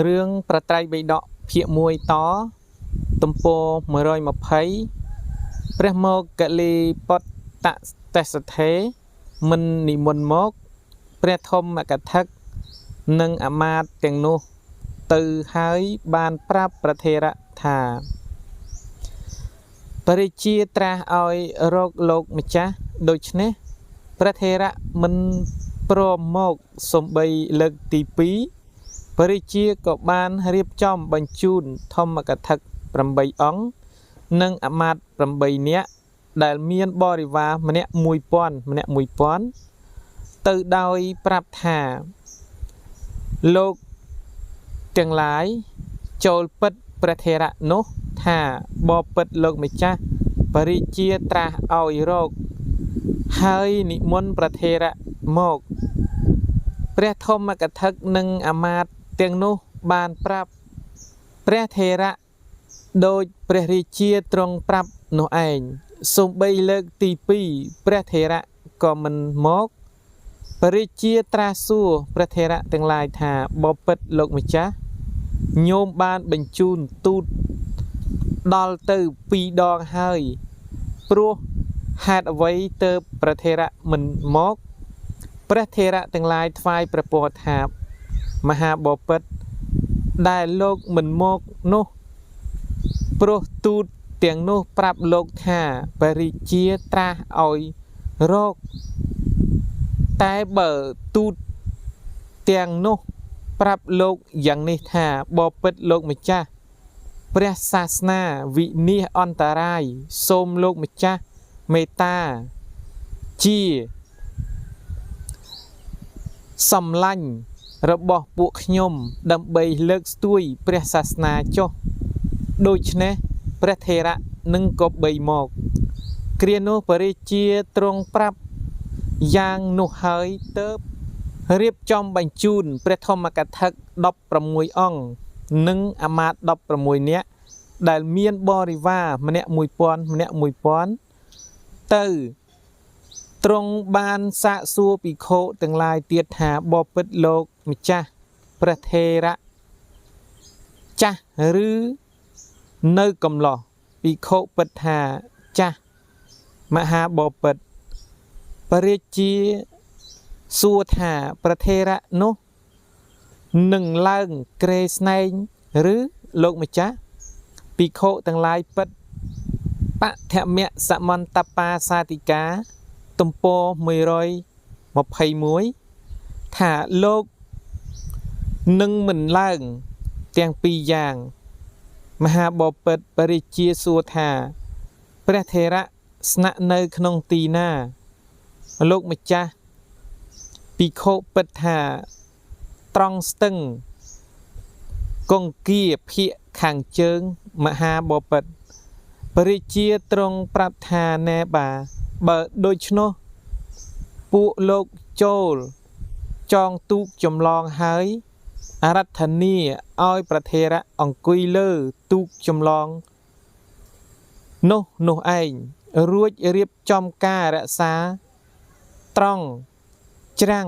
រឿងប្រត្រៃបិដកភាគ1តទំព័រ120ព្រះមកកលីពតតទេសថេមិននិមន្តមក ព្រះធម្មកថានិងអាមាត្យទាំងនោះទៅហើយបានប្រាប់ប្រធេរៈថាបរិជាត្រាស់ឲ្យរកលោកម្ចាស់ដូច្នេះព្រះថេរៈមិនព្រមមកសំបីលើកទី2បរិជាក៏បានរៀបចំបញ្ជូនធម្មកថា8អង្គនិងអាមាត្យ8នាក់ដែលមានបរិវារម្នាក់1000ម្នាក់1000ទៅដោយប្រាប់ថាលោកទាំងឡាយចូលពិតព្រះថេរៈនោះថាបបិទ្ធលោកម្ចាស់បរិជាត្រាស់ឲ្យរកហើយនិមន្តព្រះថេរៈមកព្រះធម្មកថានិងអាមាត្យទាំងនោះបានប្រាប់ព្រះថេរៈដោយព្រះរាជាទ្រង់ប្រាប់នោះឯងសូម្បីលើកទី2ព្រះថេរៈក៏មិនមកព្រះរាជាត្រាស់សួរព្រះថេរៈទាំងឡាយថាបបិទ្ធលោកម្ចាស់ញោមបានបញ្ជូនទូតដល់ទៅ2ដងហើយព្រោះហេតុអ្វីទៅព្រះថេរៈមិនមកព្រះថេរៈទាំងឡាយថ្វាយព្រះពរថាមហាបពិត្រដែលលោកមិនមកនោះព្រោះទូតទាំងនោះប្រាប់លោកថាបរិជាត្រាស់ឲ្យរកតែបើទូតទាំងនោះប្រាប់លោកយ៉ាងនេះថាបពិត្រលោកម្ចាស់ព្រះសាសនាវិនិច្ឆ័យអន្តរាយសូមលោកម្ចាស់មេត្តាជាសំឡាញ់របស់ពួកខ្ញុំដើម្បីលើកស្ទួយព្រះសាសនាចុះដូច្នេះព្រះថេរៈនឹងក៏បីមកគ្រានោះព្រះរាជាទ្រង់ប្រាប់យ៉ាងនោះហើយទៅរៀបចំបញ្ជូនព្រះធម្មកថា16អង្គនិងអាមាត្យ16នាក់ដែលមានបរិវារម្នាក់1000ម្នាក់1000ទៅទ្រង់បានសាកសួរភិក្ខុទាំងឡាយទៀតថាបពិត្រលោកម្ចាស់ព្រះថេរៈចាស់ឬនៅកំឡោះភិក្ខុពិតថាចាស់មហាបពិត្រព្រះរាជាសួរថាព្រះថេរៈនោះនឹងឡើងក្រេស្នែងឬលោកម្ចាស់ភិក្ខុទាំងឡាយពិតបឋមសមន្តបាសាទិកាទំព័រ121ថាលោកនឹងមិនឡើងទាំងពីរយ៉ាងមហាបពិត្របរិជាសួរថាព្រះថេរៈស្នាក់នៅក្នុងទីណាលោកម្ចាស់ភិក្ខុពិតថាត្រង់ស្ទឹងគង្គាភាកខាងជើងមហាបពិត្រព្រះរាជាទ្រង់ប្រាប់ថាណែបាបើដូច្នោះពួកលោកចូលចងទូកចម្លងហើយអារាធនាឲ្យព្រះថេរៈអង្គុយលើទូកចម្លងនោះនោះឯងរួចរៀបចំការរក្សាត្រង់ច្រាំង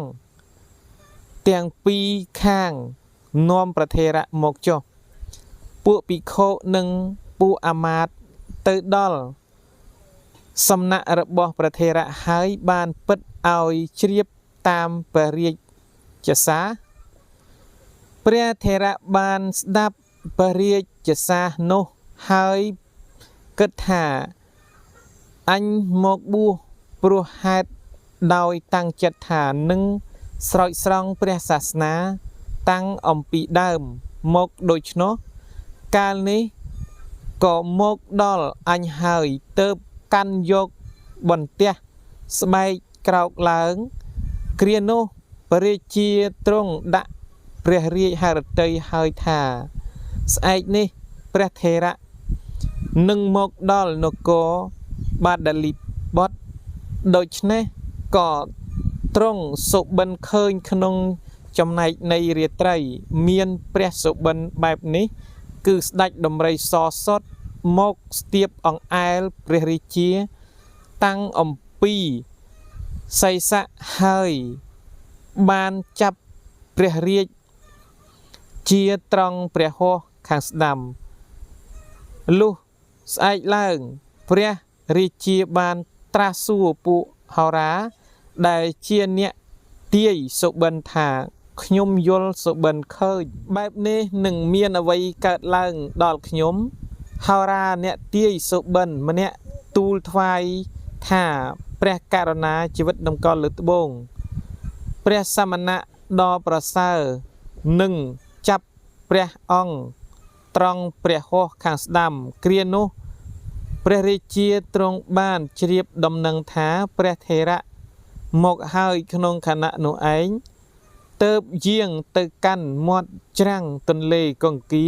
ទាំងពីរខាងនាំព្រះថេរៈមកចុះពួកភិក្ខុនិងពួកអាមាត្យទៅដល់សំណាក់របស់ព្រះថេរៈហើយបានពិតឲ្យជ្រាបតាមព្រះរាជសារព្រះថេរៈបានស្ដាប់ព្រះរាជសារនោះហើយគិតថាអញមកបួសព្រោះហេតុដោយតាំងចិត្តថានឹងស្រោចស្រង់ព្រះសាសនាតាំងអំពីដើមមកដូច្នោះកាលនេះក៏មកដល់អញហើយទៅកាន់យកបន្ទះស្បែកក្រោកឡើងគ្រានោះព្រះរាជាទ្រង់ដាក់ព្រះរាជហឫទ័យហើយថាស្អែកនេះព្រះថេរៈនឹងមកដល់នគរបាដលីបុត្រដូច្នេះក៏ទ្រង់សុបិនឃើញក្នុងចំណែកនៃរាត្រីមានព្រះសុបិនបែបនេះគឺស្ដេចដំរីសសុតមកស្ទាបអង្អែលព្រះរាជាតាំងអំពីសីសៈហើយបានចាប់ព្រះរាជ ជាត្រង់ព្រះហស្ថខាងស្ដាំលុះស្អែកឡើង ព្រះរាជាបានត្រាស់សួរពួកហោរាដែលជាអ្នកទាយសុបិនថាខ្ញុំយល់សុបិនឃើញបែបនេះនឹងមានអ្វីកើតឡើងដល់ខ្ញុំហោរាអ្នកទាយសុបិនម្នាក់ទូលថ្វាយថាព្រះករុណាជីវិតតម្កល់លើត្បូងព្រះសមណៈដ៏ប្រសើរនឹងចាប់ព្រះអង្គត្រង់ព្រះហស្ថខាងស្ដាំគ្រានោះ ព្រះរាជាទ្រង់បានជ្រាបដំណឹងថាព្រះថេរៈមកហើយក្នុងខណៈនោះឯងទើបយាងទៅកាន់មាត់ច្រាំងទន្លេកង្គា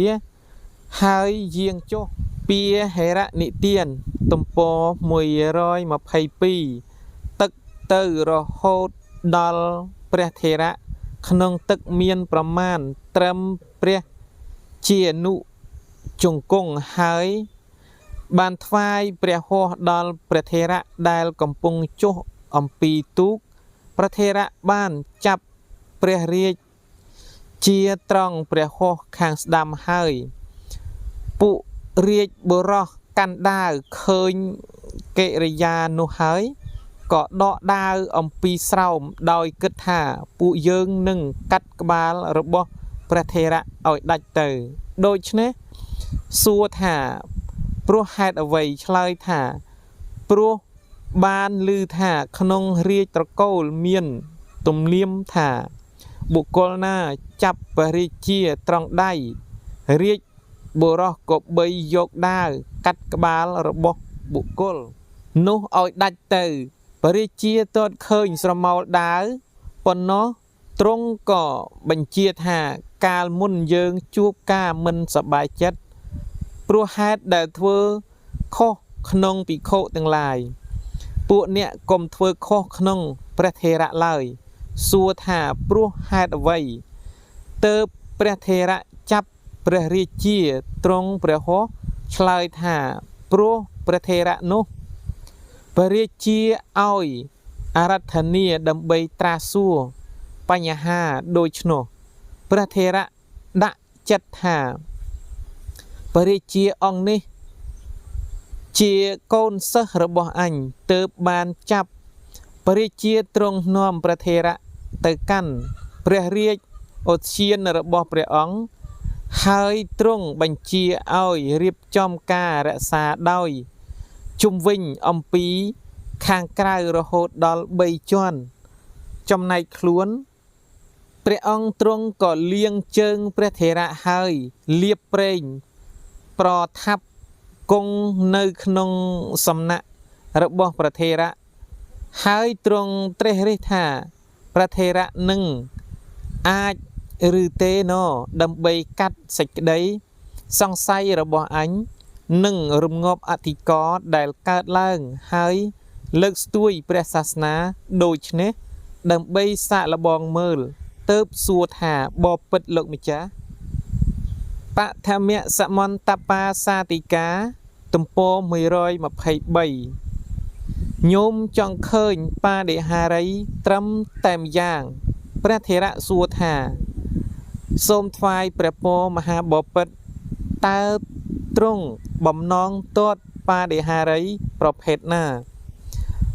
ហើយយាងចុះពីហេរៈនិទានទំព័រ122ទឹកទៅរហូតដល់ព្រះថេរៈក្នុងទឹកមានប្រមាណត្រឹមព្រះជានុជង្គង់ហើយ បានថ្វាយព្រះហស្ថដល់ព្រះថេរៈដែលកំពុងចុះអំពីទូកព្រះថេរៈបានចាប់ព្រះរាជាត្រង់ព្រះហស្ថខាងស្ដាំហើយពួករាជបុរសកាន់ដាវឃើញកិរិយានោះហើយក៏ដកដាវអំពីស្រោមដោយគិតថាពួកយើងនឹងកាត់ក្បាលរបស់ព្រះថេរៈឲ្យដាច់ទៅដូច្នេះសួរថា ព្រោះហេតុអ្វីឆ្លើយថាព្រោះបានឮថាក្នុងរាជត្រកូលមានទំនៀមថាបុគ្គលណាចាប់ព្រះរាជាត្រង់ដៃរាជបុរសក៏បីយកដាវកាត់ក្បាលរបស់បុគ្គលនោះឲ្យដាច់ទៅព្រះរាជាទតឃើញស្រមោលដាវប៉ុណ្ណោះទ្រង់ក៏បញ្ជាថាកាលមុនយើងជួបការមិនសប្បាយចិត្ត ព្រោះហេតុដែលធ្វើខុសក្នុងភិក្ខុទាំងឡាយពួកអ្នកកុំធ្វើខុសក្នុងព្រះថេរៈឡើយសួរថាព្រោះហេតុអ្វីទើបព្រះថេរៈចាប់ព្រះរាជាទ្រង់ព្រះហស្ថឆ្លើយថាព្រោះព្រះថេរៈនោះព្រះរាជាឲ្យអារាធនាដើម្បីត្រាស់សួរបញ្ហាដូច្នោះព្រះថេរៈដាក់ចិត្តថា ព្រះរាជាអង្គនេះជាកូនសិស្សរបស់អញទើបបានចាប់ព្រះរាជាទ្រង់នាំព្រះថេរៈទៅកាន់ព្រះរាជឧទ្យានរបស់ព្រះអង្គហើយទ្រង់បញ្ជាឲ្យរៀបចំការរក្សាដោយជុំវិញអំពីខាងក្រៅរហូតដល់3ជាន់ចំណែកខ្លួនព្រះអង្គទ្រង់ក៏លាងជើងព្រះថេរៈហើយលាបប្រេង ប្រថាប់គង់នៅក្នុងសំណាក់របស់ព្រះថេរៈហើយទ្រង់ត្រេះរិះថាព្រះថេរៈនឹងអាចឬទេណដើម្បីកាត់សេចក្តីសង្ស័យរបស់អញនិងរំងាប់អធិករណ៍ដែលកើតឡើងហើយលើកស្ទួយព្រះសាសនាដូច្នេះដើម្បីសាកល្បងមើលទើបសួរថាបពិតលោកម្ចាស់ បឋមសមន្តបាសាទិកាទំព័រ123ញោមចង់ឃើញបាដិហារីត្រឹមតែម្យ៉ាងព្រះថេរៈសួរថាសូមថ្វាយព្រះពរមហាបពិតតើទ្រង់បំណងទាត់បាដិហារីប្រភេទណា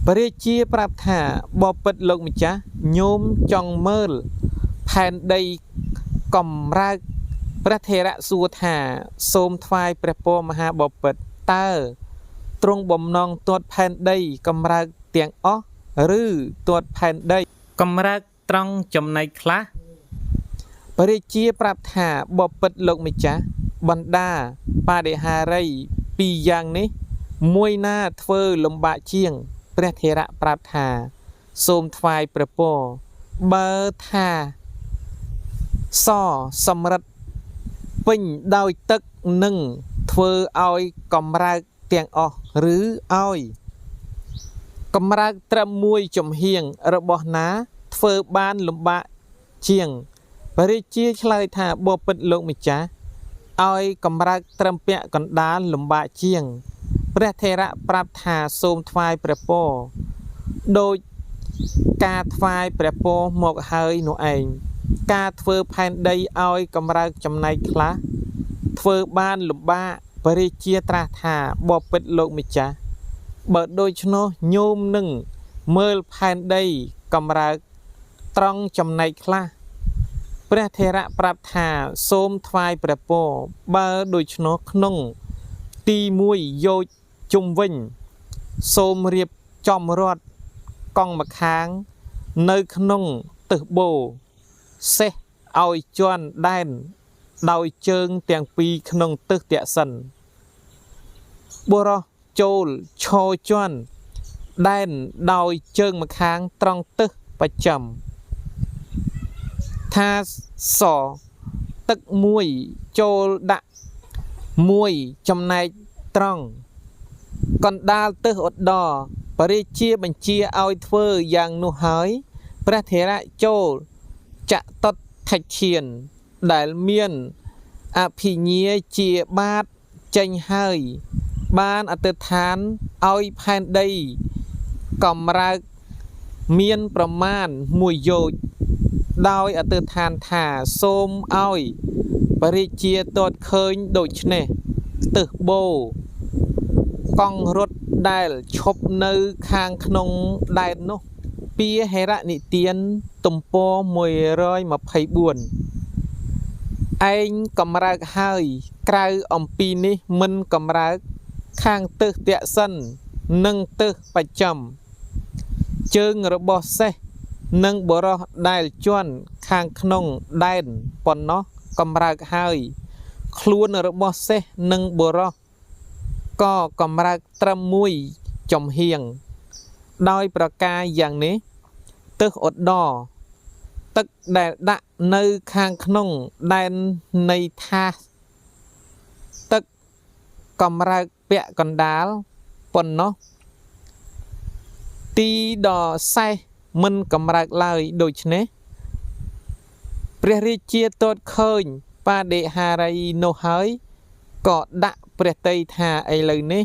ព្រះរាជាប្រាប់ថាបពិតលោកម្ចាស់ញោមចង់មើលផែនដីកំរើកព្រះថេរៈសួរថាសូមថ្វាយព្រះពរមហាបពិតតើទ្រង់បំណងទាត់ផែនដីកំរើកទាំងអស់ឬទាត់ផែនដីកំរើកត្រង់ចំណែកខ្លះព្រះរាជាប្រាប់ថាបពិតលោកម្ចាស់បណ្ដាបដិហារីពីរយ៉ាងនេះមួយណាធ្វើលំបាកជាងព្រះថេរៈប្រាប់ថាសូមថ្វាយព្រះពរបើថាសសម្រិទ្ធពេញដោយទឹកនឹងធ្វើឲ្យកម្រើកទាំងអស់ឬឲ្យកម្រើកត្រឹមមួយចំហៀងរបស់ណាធ្វើបានលំបាកជាងព្រះរាជាឆ្លើយថាបពិតលោកម្ចាស់ឲ្យកម្រើកត្រឹមពាក់កណ្ដាលលំបាកជាងព្រះថេរៈប្រាប់ថាសូមថ្វាយព្រះពរដោយការថ្វាយព្រះពរមកហើយនោះឯង ការធ្វើផែនដីឲ្យកម្រើកចំណែកខ្លះធ្វើបានលំបាកព្រះរាជាត្រាស់ថាបពិតលោកម្ចាស់បើដូច្នោះញោមនឹងមើលផែនដីកម្រើកត្រង់ចំណែកខ្លះព្រះថេរៈប្រាប់ថាសូមថ្វាយព្រះពរបើដូច្នោះក្នុងទីមួយយោជជុំវិញសូមរៀបចំរត់កង់ម្ខាងនៅក្នុងទិសបូសេះឲ្យជន់ដែនដោយជើងទាំងពីរក្នុងទិសទក្សិណបុរសចូលឈរជន់ដែនដោយជើងម្ខាងត្រង់ទិសបច្ចឹមថាសទឹកមួយចូលដាក់មួយចំណែកត្រង់កណ្ដាលទិសឧត្តរព្រះរាជាបញ្ជាឲ្យធ្វើយ៉ាងនោះហើយព្រះថេរៈចូលចតុដ្ឋិឈានដែលមានអភិញ្ញាជាបាតចេញហើយបានអធិដ្ឋានឲ្យផែនដីកម្រើកមានប្រមាណមួយយោជដោយអធិដ្ឋានថាសូមឲ្យព្រះរាជាទតឃើញដូច្នេះទិសបូកង់រត់ដែលឈប់នៅខាងក្នុងដែននោះពាហេរនិទានទំព័រ124ឯងកម្រើកហើយក្រៅអំពីនេះមិនកម្រើកខាងទិសទក្សិណនិងទិសបច្ចឹមជើងរបស់សេះនិងបុរសដែលជន់ខាងក្នុងដែនប៉ុណ្ណោះកម្រើកហើយខ្លួនរបស់សេះនិងបុរសក៏កម្រើកត្រឹមមួយចំហៀងដោយប្រការយ៉ាងនេះទិសឧត្តរទឹកដែលដាក់នៅខាងក្នុងដែននៃថាសទឹកកម្រើកពាក់កណ្ដាលប៉ុណ្ណោះទីដ៏សេះមិនកម្រើកឡើយដូច្នេះព្រះរាជាទតឃើញបដិហារីនោះហើយក៏ដាក់ព្រះទ័យថាឥឡូវនេះ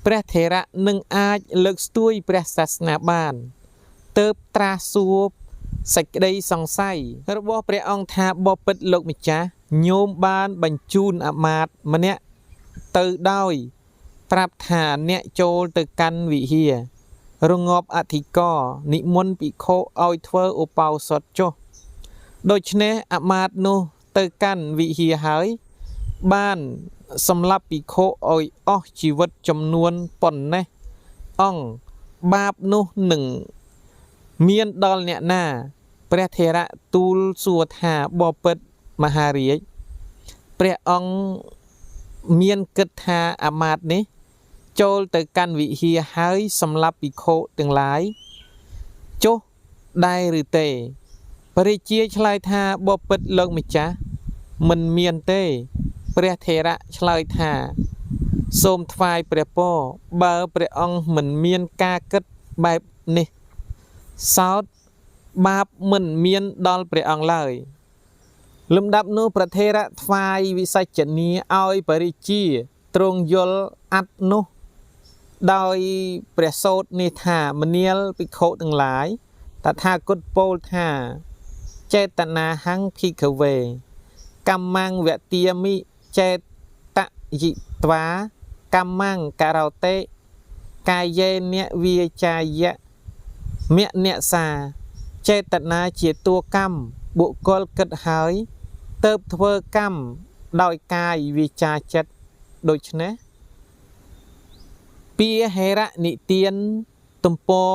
ព្រះថេរៈនឹងអាចលើកស្ទួយព្រះសាសនាបានទើបត្រាស់សួរសេចក្តីសង្ស័យរបស់ព្រះអង្គថាបពិតលោកម្ចាស់ញោមបានបញ្ជូនអាមាត្យម្នាក់ទៅដោយប្រាប់ថាអ្នកចូលទៅកាន់វិហាររងាប់អធិការនិមន្តភិក្ខុឲ្យធ្វើឧបោសថចុះដូច្នេះអាមាត្យនោះទៅកាន់វិហារហើយបានសម្លាប់ភិក្ខុឲ្យអស់ជីវិតចំនួនប៉ុណ្ណេះអង្គបាបនោះនឹងមានដល់អ្នកណាព្រះថេរៈទូលសួរថាបពិតមហារាជព្រះអង្គមានគិតថាអាមាត្យនេះចូលទៅកាន់វិហារហើយសម្លាប់ភិក្ខុទាំងឡាយចុះដែរឬទេព្រះរាជាឆ្លើយថាបពិតលោកម្ចាស់មិនមានទេព្រះថេរៈឆ្លើយថាសូមថ្វាយព្រះពរបើព្រះអង្គមិនមានការគិតបែបនេះសោតបាបមិនមានដល់ព្រះអង្គឡើយលំដាប់នោះព្រះថេរៈថ្វាយវិសាចនីឲ្យព្រះរាជាទ្រង់យល់អត្តនោះដោយព្រះសូត្រនេះថាមនាលភិក្ខុទាំងឡាយតថាគតពោលថាចេតនាហੰភិក្ខវេកម្មੰវទាមិចេតយិត្វាកម្មੰករោតិកាយេនវាចាយៈមនសាចេតនាជាតួកម្មបុគ្គលគិតហើយទៅធ្វើកម្មដោយកាយវាចាចិត្តដូច្នេះពាហេរនិទានទំព័រ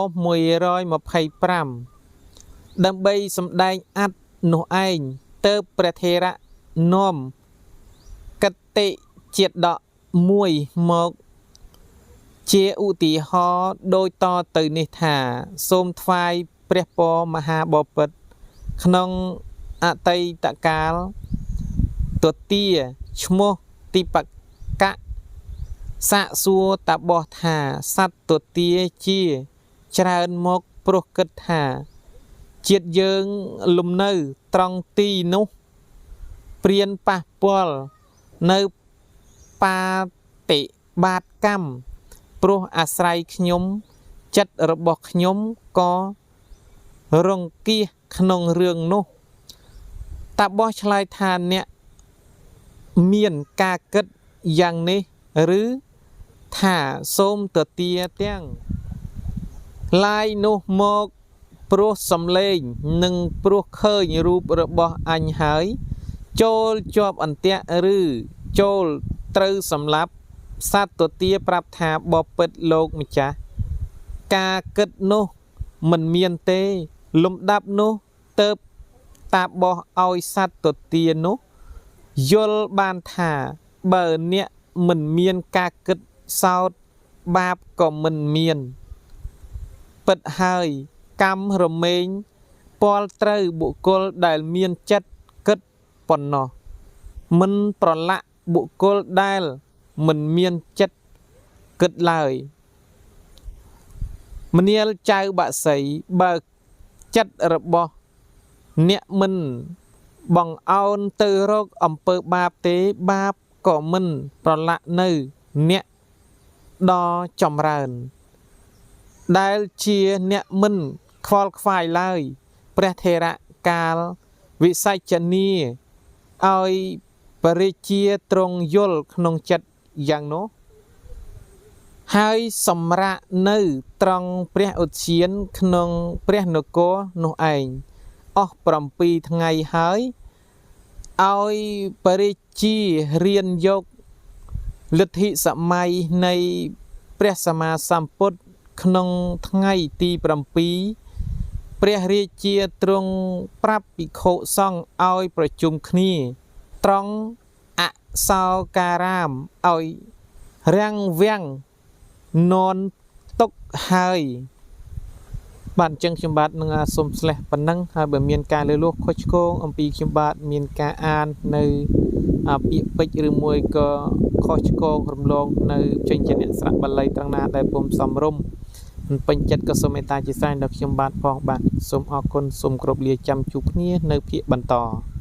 125ដើម្បីសម្ដែងអត្តនោះឯងទៅព្រះថេរៈនាំកតិជាដកមួយមកជាឧទាហរណ៍ដូចតទៅនេះថាសូមថ្វាយព្រះពរមហាបពិតក្នុងអតីតកាលទទាឈ្មោះតិបកៈសាកសួរតាបោះថាសត្វទទាជាច្រើនមកព្រោះគិតថាជាតិយើងលំនៅត្រង់ទីនោះព្រានប៉ះពាល់នៅបាតិបាតកម្មព្រោះអាស្រ័យខ្ញុំចិត្តរបស់ខ្ញុំក៏រង្គៀសក្នុងរឿងនោះ តាបោះឆ្លើយថាអ្នកមានការគិតយ៉ាងនេះឬថាសូមទទាទាំងឡាយនោះមកព្រោះសំឡេងនិងព្រោះឃើញរូបរបស់អញហើយ ចូលជាប់អន្ទាក់ឬចូលត្រូវសម្លាប់សត្វទទាប្រាប់ថាបពិតលោកម្ចាស់ការគិតនោះមិនមានទេលំដាប់នោះទៅតាបោះឲ្យសត្វទទានោះយល់បានថាបើអ្នកមិនមានការគិតសោតបាបក៏មិនមានពិតហើយកម្មរមែងពលត្រូវបុគ្គលដែលមានចិត្តគិតប៉ុណ្ណោះមិនប្រឡាក់បុគ្គលដែលមិនមានចិត្តគិតឡើយមនាលចៅបក្សីបើចិត្តរបស់អ្នកមិនបងអោនទៅរកអំពើបាបទេបាបក៏មិនប្រឡាក់នៅអ្នកដ៏ចម្រើន ដែលជាអ្នកមិនខ្វល់ខ្វាយឡើយព្រះថេរៈកាលវិសាចនីឲ្យបរិជាទ្រង់យល់ក្នុងចិត្តយ៉ាងនោះហើយសម្រាកនៅត្រង់ព្រះឧទ្យានក្នុងព្រះនគរនោះឯងអស់7ថ្ងៃហើយឲ្យបរិជារៀនយកលទ្ធិសម័យនៃព្រះសម្មាសម្ពុទ្ធក្នុងថ្ងៃទី7ព្រះរាជាទ្រង់ប្រាប់ភិក្ខុសង្ឃឲ្យប្រជុំគ្នា ត្រង់អសោការាមឲ្យរាំងវាំងននទុកហើយបាទអញ្ចឹងខ្ញុំបាទនឹងសូមស្លេះប៉ុណ្ណឹងហើយបើមានការលើសលួសខុសឆ្គងអំពីខ្ញុំបាទមានការអាននៅពាក្យពេចន៍ឬមួយក៏ខុសឆ្គងរំលងនៅចេញជាអ្នកស្រៈបាលីត្រង់ណាដែលពុំសមរម្យមិនពេញចិត្តក៏សូមមេត្តាជាស្រ័យដល់ខ្ញុំបាទផងបាទសូមអរគុណសូមគោរពលាចាំជួបគ្នានៅភាគបន្ត។